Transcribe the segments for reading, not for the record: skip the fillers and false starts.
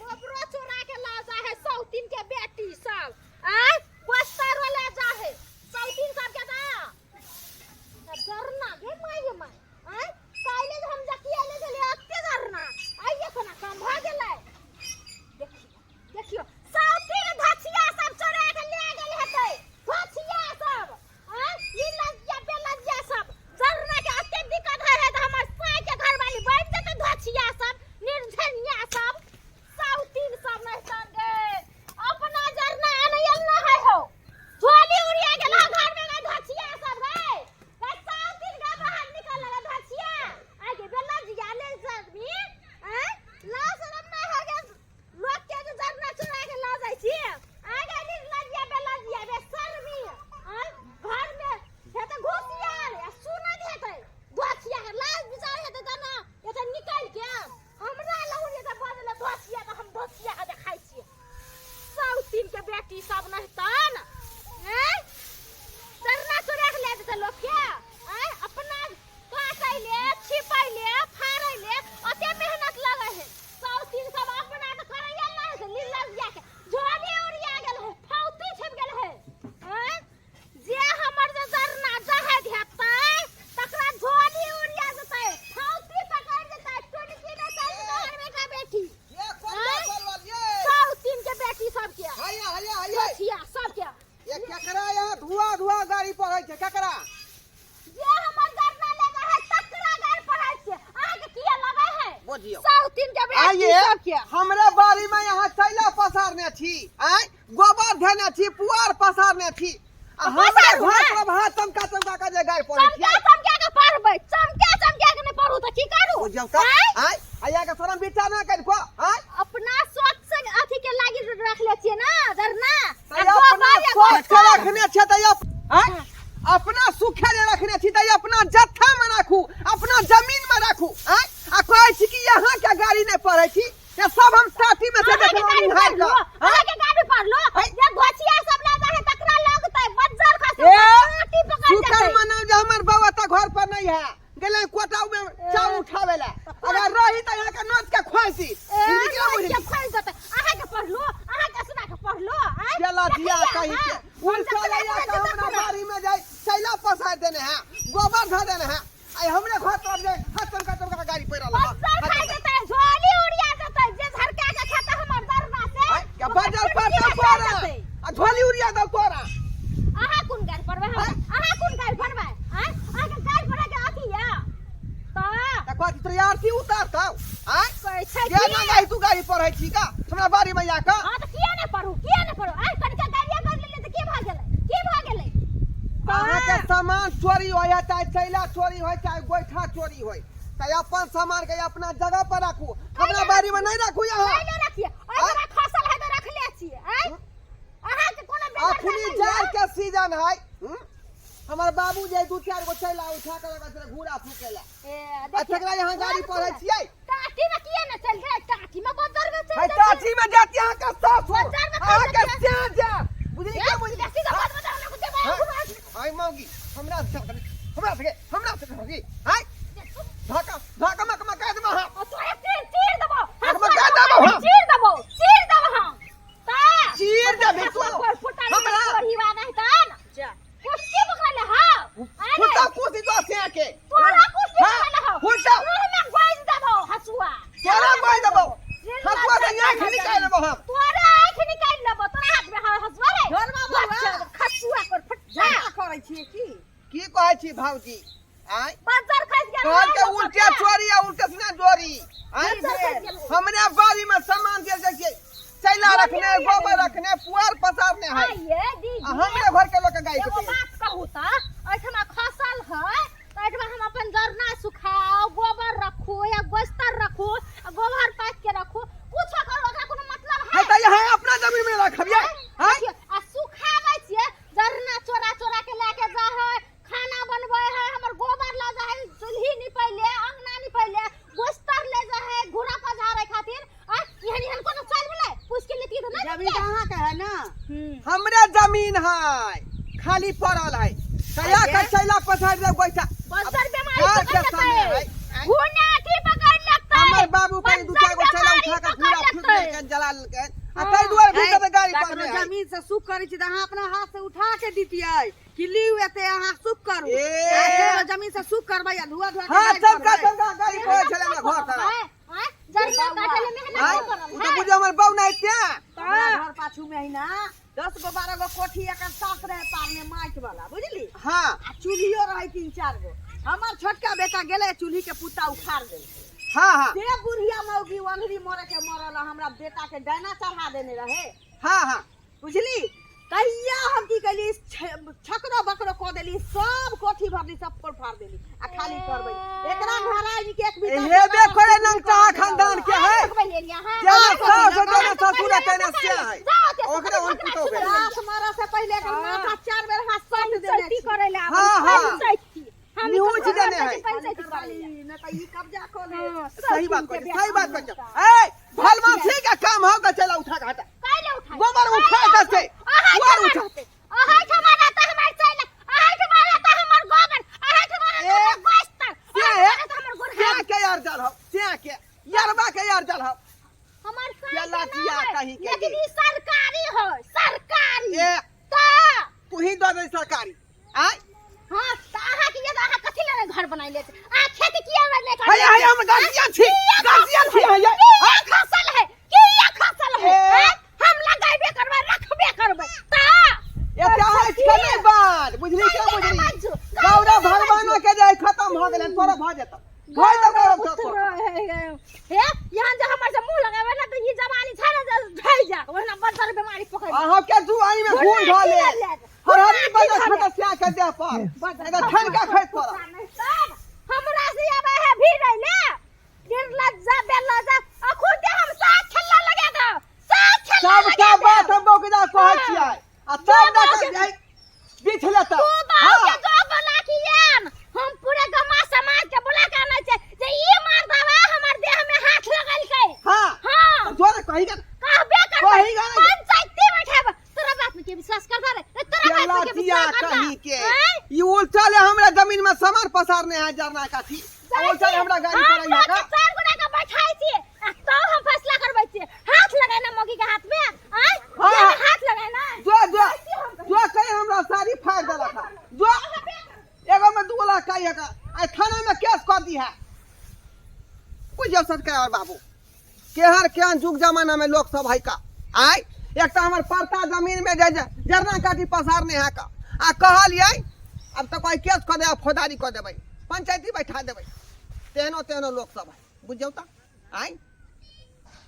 गोबरो चोरा के ला जा है सौतीन के बेटी सब आय बस्तारो ले जा है सौतीन सब के दा डरना गे माय गे माय आय काइले जे हम जकी आइले छलियै अते डरना आइए कोना कम भऽ गेलै। देखियो देखियो सौतीन धछिया सब चोरा के ले गेल हेतै धछिया सब आय ई लज्जा बेलज्जा सब जरना के अते दिक्कत है तऽ हमर साय के घरवाली बनि जेतै धछिया सब निर्धनिया सब साउतीन सब नहीं तन गे अपना जरना आनैल न है हो झोली उड़िया गेल हँ घर में गे धछिया सब गे गे साउतीन गे बाहर निकल गे धछिया आगे बेलज्जा ले आदमी आय ला शरम नहीं है गे लोग के जे जरना चुरा के ला जाइ छी आगे निर्लज्जा बेलज्जा बेशर्मी आय घर में हेतै घुसियार आ सुनैत हेतै धोछिया के लाज विचार हेतै तऽ ने एतऽ निकालि के हमरा लग एतऽ बजलै धोछिया तऽ हम धोछिया के देखाइ छियै सब तीन के बेटी सब नहि तन आँय जरना चोरा के ले जेतै लोक के आँय अपना काटै ले छिपै ले फाड़ै ले ओते मेहनत लगै है सब तीन सब अपना तऽ करैया नहि है निर्लज्जा के झोली उड़िया गेल है फौती छिप गेल है आँय जे हमर जे जरना जहद हेतै तकरा झोली उड़िया जेतै फौती पकड़ जेतै टुनकी ने चल जेतै हमर बेटा बेटी ये कौन आँय? बोल ये सब तीन के बेटी सबके हैया हैया हैया बेटिया सबके ये केकरा यहाँ धुआ धुआ गाड़ी पढ़ै छै केकरा जे हमर जरना ले जा है तकरा गाड़ पढ़ै छै अहाँके किया लगै है बुझियौ सब तीन के बेटी आइए सबके हमरे बाड़ी में यहाँ चैला पसारने छी आय गोबर धेने छी पुआर पसारने छी आ हमरे पसारू घर ने। पर भात चमका चमका के जे गाय पड़ै चमका छी चमका के पढ़बै चमका चमका के नहि पढ़ू तऽ की करू बुझियौ तऽ आँय? आय आया के शरम बिचा ना कर को आय अपना सोच से अथी के लागी रख ले छियै ना जरना तऽ आ अपना गोबर या सोच के गोबर। रखने छै तऽ आय अपना सुखे जे रखने छी तऽ अपना जत्था में राखू अपना जमीन में राखू आय आ कहै छी कि यहाँ के गाड़ी नहि पढ़ै छी ये सब हम साथी में से अहाँके देखलहुँ गाड़ी निहार पढ़लो कऽ आँय? अहाँके गाड़ी पढ़लो आँय? जे घोचिया सब ले जाए तकरा लगतै बज्जर खसतै ए, काटी पकड़ शुक्र जेतै मनाउ जे हमर बाबा तऽ घर पर नहीं है गेलै कोटा में चाउर उठावे ला अगर रही तऽ यहाँ के नोच के खोसी ए, निकला नोच बुझी के खोलि देतै अहाँके पढ़लो अहाँके सुना के पढ़लो आँय? चला दिया देखिए कहीं के अहाँ, हम उल्टा जकरा लैया बोलै के छियै हमरा तकरा। बाड़ी में जाय चैला पसार देने है गोबर धऽ देने है आई हमरे घर तरफ जाय हाथ चमका चमका के गाड़ी पड़ि रहल है बज्जर खा जेतै झोली उड़िया जेतै जे झरका के खेतै हमर दरना से क्या ओकर बाजार पर पिटकी तो में तोरा चलि जेतै। आ झोली उड़िया दौ तोरा अहाँ कोन गाड़ी पढ़बै हम अहाँ कोन गाड़ी पढ़बै आँय अहाँके गाड़ी पढ़ै के अथी यऽ तऽ त कथी तोरा आरती उतारतौ आँय कहै छै के की ना गाड़ी तू गाड़ी पढ़ै छी का हमरा बाड़ी में आ कऽ हाँ तऽ किया नहि पढ़ू किया नहि पढ़ू आँय कनिका गाड़िया कर लेलियै तऽ की भऽ गेलै की भऽ गेलै अहाँके सामान चोरी होइ है चाहे चैला चोरी होइ चाहे गोइठा चोरी होइ तऽ अपन सामान के अपना जगह पर राखू हमरा बाड़ी में नहीं राखू यहाँ पहिले रखिए ओकरा खसल है तऽ रखले छियै आँय अहाँके कोनो बेगरता अखनी नहि जाड़ यऽ? के सीजन है हम्म? हमर बाबू जे दू चार गो चैला उठा के लगा छलै घूरा फूके ला ए, आ देखिए, तकरा यहाँ गाड़ी पढ़ै छियै टाटी में किया न चल गए टाटी में बजर में चल है जाए टाटी में जाती अहाँ के सासुर बाजार में अहाँ के खरीद स्याह जा बुझली क्या बुझली बेसी तो बात बता हमरा कुछ हाँ? बात आई मौगी हमरा से हमरा से हमरा से मौगी हाय धाका धाका मक मक दे महा तोरा चीर चीर देबो मक मक देबो हम चीर देबो चीर देबो हम ता चीर देबे तू हमरा परिवार नहीं तन कुश्ती पकड़ ले हां फुटा कुश्ती तो से के तोरा कुश्ती पकड़ ले हां फुटा मुंह में गोइज देबो हसुआ तोरा गोइज देबो हसुआ से आंख निकाल लेबो हम तोरा आंख निकाल लेबो तोरा हाथ में हसुआ रे घर बाबा खसुआ कर फुटा करै छियै की की कहै छी भौजी आय बजर खस गेल तोहर के उल्टे चोरी आ उल्टे सिना जोरी आय हमरे बाड़ी में सामान दे जाइ छै चैला रखने गोबर रखने पुआर पसारने है आइए दीदी आ हमरे घर के लोग के गाय एगो के बात कहू तऽ एहिठमा खसल है तऽ एहिठमा हम अपन जरना सुखाउ गोबर रखू या गोस्तर रखू आ गोबर पाथि के रखू कुछो करू ओकरा कोनो मतलब है है त यहाँ अपना जमीन में रखबियै आय देखियौ, आ सुखाबै छियै जरना चोरा चोरा के लए के जाइ है खाना बनबै है हमर गोबर लऽ जाइ है चूल्ही निपै ले अंगना निपै ले गोस्तर ले जाइ है घूरा पझारै खातिर आ एहन एहन कोनो चालि भेलै पूछ के लेतियै तऽ नहि जमीन देतियै अहाँ के है ना हमरे जमीन है खाली पड़ल है कया के चैला पसार दे गोइठा बज्जर बीमारी घर के पकड़ सामने लेतै है घुना अथी पकड़ लेतै हमर बाबू कहीं दू चार गो चला उठा के पूरा फूक देलकै, जला लेलकै आ ताहि दुआरे भी कते गाड़ी ककरो पड़ने है। जमीन से सुख करै छी तऽ अहाँ अपना हाथ से उठा के दितियै कि लिउ एते अहाँ सुख करू। ए। आ केकरो जमीन से सुख करबै आ धुआ धुआ के हाँ, गाड़ि चमका करबै। चमका गाड़ी पड़े छलै हमरा घर तरफ। आँय, जरना काटै ले मेहनत आँय, नहि करब ओ तऽ बुझियौ हमर बहू नहि तें। हमरा घर पाछू में है ना 10 गो 12 गो कोठी एकर सास रहे पारने माटि वाला, बुझली? हाँ। आ चूल्हियो रहे 3-4 गो। हमर छोटका बेटा गेलै चूल्ही के पुत्ता उखाड़ देलकै। हाँ, हाँ। से बुढ़िया मौगी ओन्हरी मरे के मरल, हमरा बेटा के डायना चढ़ा देने रहे। हाँ, हाँ। बुझली? तहिया हम की कैली, छकरो बकरो कऽ देली, सब कोठी भरली, सब फोड़ फाड़ देली आ खाली करबै। एकरा घर आबि के एक बीघा हेबे करे नंगटा खानदान के है। देखबै ले लिया, हाँ। जेना हाँ, सास हाँ, जेना ससुर हाँ, तेना से है। जाओ, ते ओकरे ओहन पुतोह भेलै। सास मरऽ से पहिले एकर माथा 4 बेर हाथ साट देने पंचायती छी। करै ले आबै, हाँ, हाँ। पंचायती। हम न्यूज ककरो देने घर है। पंचायती करै ले। नहि तऽ ई कब्जा कऽ ले। हाँ, सही बात सब कहै के छी, सही बात कहै छी। बेटा। ए, भलमानसी के काम हो तऽ चल उठा के हटा। काहे उठाई? गोबर उठा के से। अहाँ गोबर ठमा उठा। रहतै। अहाँ ठमा रहतै हमर चैल, अहाँ ठमा रहतै हमर गोबर, अहाँ ठमा रहतै ए, हमर गोस्तर, से अहाँ है? ठमा रहतै हमर गोरहा। से के यार जल हो, से के। यारबा के यार जल हो। हमर साई ये के लाठिया ना है, कहीं के लेकिन लिए। ई सरकारी है, सरकारी। ए, तऽ तू ही दऽ दे सरकारी। आय? हाँ, तऽ अहाँ के ये अहाँ कथी लए घर बनाइले छी? अहाँ खेती किया नहि करै हे, हे, हम गार्जियन छी, गार्जियन छी, हे, हे। किया खसल है? किया खसल है? ए। आँय? हम लगाइबे करबै, रखबे करबै। तऽ एते हँसि के नहि बाज, बुझली के बुझली? बाजू। गौरव भगवानो के जे खत्म भऽ गेलै, तोरो भऽ जेतौ। भऽ जेतौ गौरव तोरो। हे, यहाँ जे हमर से मुंह लगाबै ने तऽ ई जवानी छै ने जे ढहि जायत, ओहिना बड़ बीमारी पकड़ि लेत। अहाँ के दू आइ में घूर धऽ ले। हरहरी बजै छऽ तऽ सिया के देह पर। नहीं तऽ ठनका खसि पड़त। हमरा से आबै है भीड़ ले निर्लज्जा बेलज्जा, आ खुदे हम साथ खेलना लगे दो, साथ खेलना सबटा लगे दो। बात हम बौकदा कहै छियै आ तब ना कर जाय बीछ लेता। तू बाबू के जो बोला कि यान हम पूरे गमा समाज के बोला के आनै छै जे ई मर्दवा हमर देह में हाथ लगलकै। हाँ। हाँ। जोरे कही के कहबे करबै। कही के नहीं। पंचायती बैठाब, तोरा बात में के विश्वास करबा रे? ए, तोरा बात में के केला विश्वास करबा? कही के आँय? ई उल्टा ले हमरा जमीन में सामान पसारने है जरना काठी। उल्टा ले हमरा गाड़ी हम पर आई है का? लोग 4 गोटा के बैठाई छी आ तब हम फैसला करबै छी। हाथ लगाय ना मौगी के हाथ में, आँय? हाँ। देह में हाथ लगाय ना। जो, जो, जो कहीं हमरा साड़ी फाड़ देलक है। जो, एगो में 2 लाख का है का? आइ थाना में केस कर दी है। बुझियौ सरकार बाबू, केहन केहन जुग जमाना में लोग सब है का। आइ एकटा हमर परता जमीन में जे जरना काटी पसारने है का, आ कहलियै अब तऽ कोई केस कऽ देबै, फौजदारी कऽ देबै, पंचायती बैठा देबै। तेहनो तेहनो लोक सब है, बुझियौ तऽ। आइ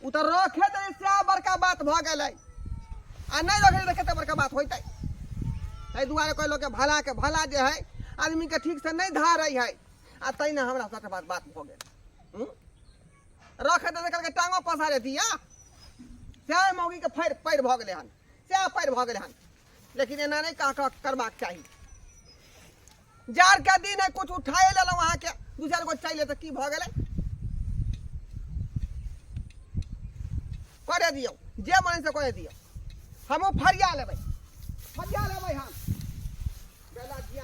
ओ तऽ रखे दे सएह बड़का बात भऽ गेलै, आ नहि रखे तऽ कते बड़का बात होइतै। ताहि दुआरे कोइ लोकके भला के भला जे है आदमीके ठीक से नहि धारै है, आ तै ने हमरा साथे बात बात भऽ गेल। रखे दे करके टांगो पसारे दिया, सएह मौगीके फैर पैर भऽ गेलै हन, सएह पैर भऽ गेलै हन। लेकिन एना नहि करबाक चाही। जाड़ के दिन है, कुछ उठाए लेलहुँ अहाँके, 2-4 गो चाहिए तऽ की भऽ गेलै? करे दियौ जे मन से करे दियौ, हमहूँ फरिया लेबै, फरिया लेबै हम। बेला जिया।